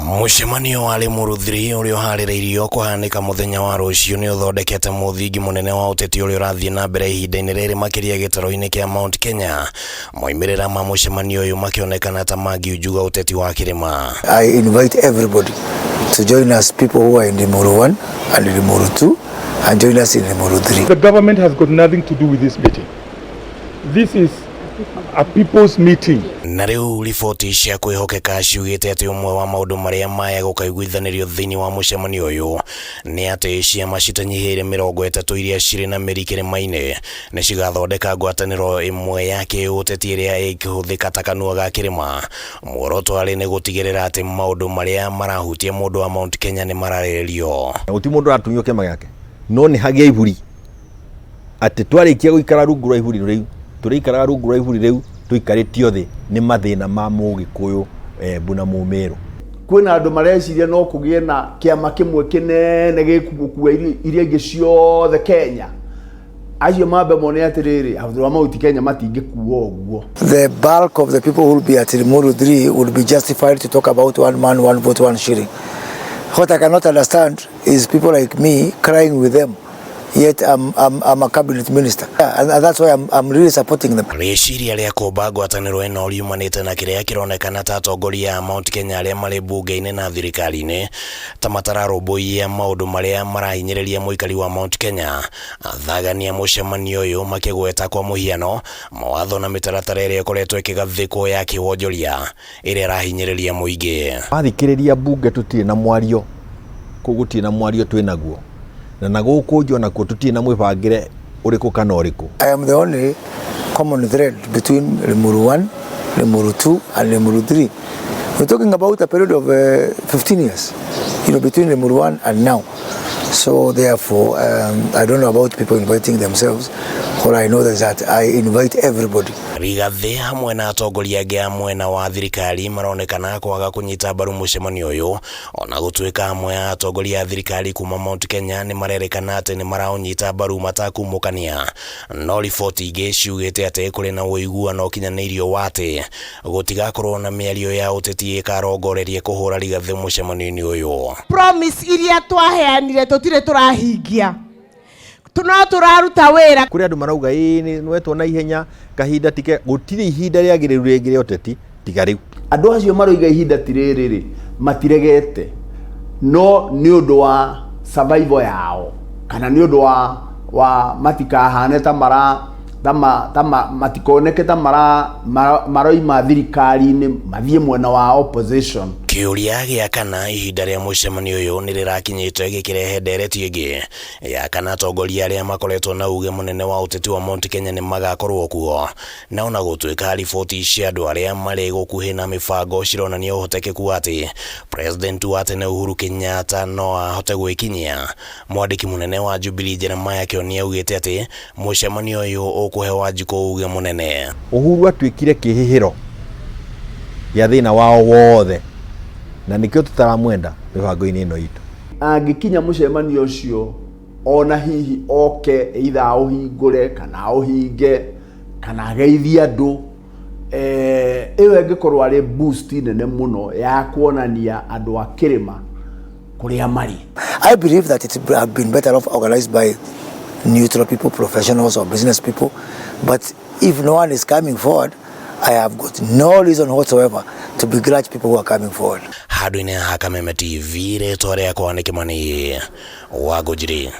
Mũcemanio wa Limuru 3 ũrĩa ũharĩrĩirio kũhanĩka mũthenya wa rũciũ nĩ ũthondekete mũthingi mũnene wa ũteti ũrĩa ũrathiĩ na mbere ihinda-inĩ rĩrĩ makĩria gĩtarũ-inĩ kĩa Mount Kenya. Moimĩrĩra ma mũcemanio ũyũ makĩonekana ta mangiunjuga ũteti wa kĩrĩma. I invite everybody to join us, people who are in Limuru 1 and Limuru 2, and join us in Limuru 3. The government has got nothing to do with this meeting. This is a people's meeting. Na rĩu riboti cia kwĩhokeka ciugĩte atĩ ũmwe wa maũndũ marĩa maya gũkaiguithanĩrio thĩinĩ wa mũcemanio ũyũ nĩ atĩ ciama citanyihĩire 30 iria cirĩ na mĩri kĩrĩma-inĩ nĩ cigathondeka ngwatanĩro ĩmwe ya kĩũteti ĩrĩa ĩngĩhũthĩka ta kanua ga kĩrĩma. Muoroto arĩ nĩ gũtigĩrĩra atĩ maũndũ marĩa marahutia mũndũ wa Mount Kenya nĩ mararĩrĩrio. Gũtirĩ mũndũ ũratunywo kĩama gĩake, no nĩ hagĩa iburi atĩ twarĩkia gũikara rungu rwa iburi rĩu, tũrĩikaraga rungu rwa iburi rĩu tũikarĩtio thĩ nĩ mathĩna ma Mũgĩkũyũ, Embu na Mũmĩrũ. Kwĩna andũ mareciria no kũgĩe na kĩama kĩmwe kĩnene gĩkũgũkua iria ingĩ ciothe Kenya. Acio mambe mone atĩrĩrĩ, andũ a Mount Kenya matingĩkua ũguo. The bulk of the people who will be at Limuru 3 would be justified to talk about one man, one vote, one shilling. What I cannot understand is people like me crying with them, yet I'm a cabinet minister. Yeah, and that's why I'm really supporting them. Rĩciria rĩa kũmba ngwatanĩro ĩno riumanĩte na kĩrĩa kĩronekana ta atongoria a Mount Kenya arĩa marĩ mbunge-inĩ na thirikari-inĩ ta matararũmbũiya maũndũ marĩa marahinyĩrĩria mũikari wa Mount Kenya. Athagania mũcemanio ũyũ makĩgweta kwa mũhiano mawatho na mĩtaratara ĩrĩa ĩkoretwo ĩkĩgathĩkwo ya kĩwonjoria ĩrĩa ĩrahinyĩrĩria mũingĩ. Wathikĩrĩria mbunge, tũtirĩ na mwario kũu, gũtirĩ na mwario twĩ naguo, na gũkũ nja onakuo tũtirĩ na mwĩbangĩre ũrĩkũ kana ũrĩkũ. I am the only common thread between Limuru 1, Limuru 2 and Limuru 3. We're talking about a period of 15 years between Limuru 1 and now. So therefore, I don't know about people inviting themselves. All I know is that I invite everybody. Rigathĩ hamwe na atongoria angĩ a mwena wa thirikari maronekana kwaga kũnyita mbaru mũcemanio ũyũ, ona gũtuĩka amwe a atongoria a thirikari kuma Mount Kenya nĩ marerĩkana atĩ nĩ maraũnyita mbaru matakumũkania. No riboti ingĩ ciugĩte atĩ kũrĩ na ũiguano ũkinyanĩirio wa atĩ gũtigakorwo na mĩario ya ũteti ĩkarongoreria kũhũra Rigathĩ mũcemanio-inĩ ũyũ. Promise iria twaheanire tũtirĩ tũrahingia, no tũraruta wĩra. Kũrĩ andũ marauga ĩĩ nĩ wetwo na ihenya, kahinda tike, gũtirĩ ihinda rĩagĩrĩru rĩngĩ rĩa ũteti tiga rĩu. Andũ acio maroiga ihinda ti rĩrĩ rĩ, matiregete, no nĩ ũndũ wa survival yao kana nĩ ũndũ wa matikahane ta mara ta ma, ta ma, matikoneke ta mara maroima thirikari-inĩ mathiĩ mwena wa opposition. Kĩũria gĩa kana ihinda rĩa mũcemanio ũyũ nĩ rĩrakinyĩte gĩkĩrehe ndereti ĩngĩ ya kana atongoria arĩa makoretwo na uge mũnene wa ũteti wa Mount Kenya nĩ magakorwo kuo. Na ona gũtuĩka riboti cia andũ arĩa marĩ gũkuhĩ na mĩbango cironania ũhotekeku atĩ President wa tene Uhuru Kenyatta no ahote gwĩkinyia, mwandĩki mũnene wa Jubilee Jeremiah Kioni augĩte atĩ mũcemanio ũyũ ũkũhe Wanjikũ uge mũnene. Uhuru atuĩkire kĩhĩhĩro gĩa thĩna wao wothe, na nĩkĩo tũtaramwenda mĩbango-inĩ ĩno itũ. Angĩkinya mũcemanio ũcio, ona hihi oke either aũhingũre kana aũhinge kana ageithie andũ, ĩyo ĩngĩkorwo arĩ boost nene mũno ya kuonania andũ a kĩrĩma kũrĩa marĩ. I believe that it would have been better off organized by neutral people, professionals or business people. But if no one is coming forward, I have got no reason whatsoever to begrudge people who are coming forward. Handũ-inĩ ha Kameme TV, rĩtwa rĩakwa nĩ Kĩmani wa Ngũnjiri.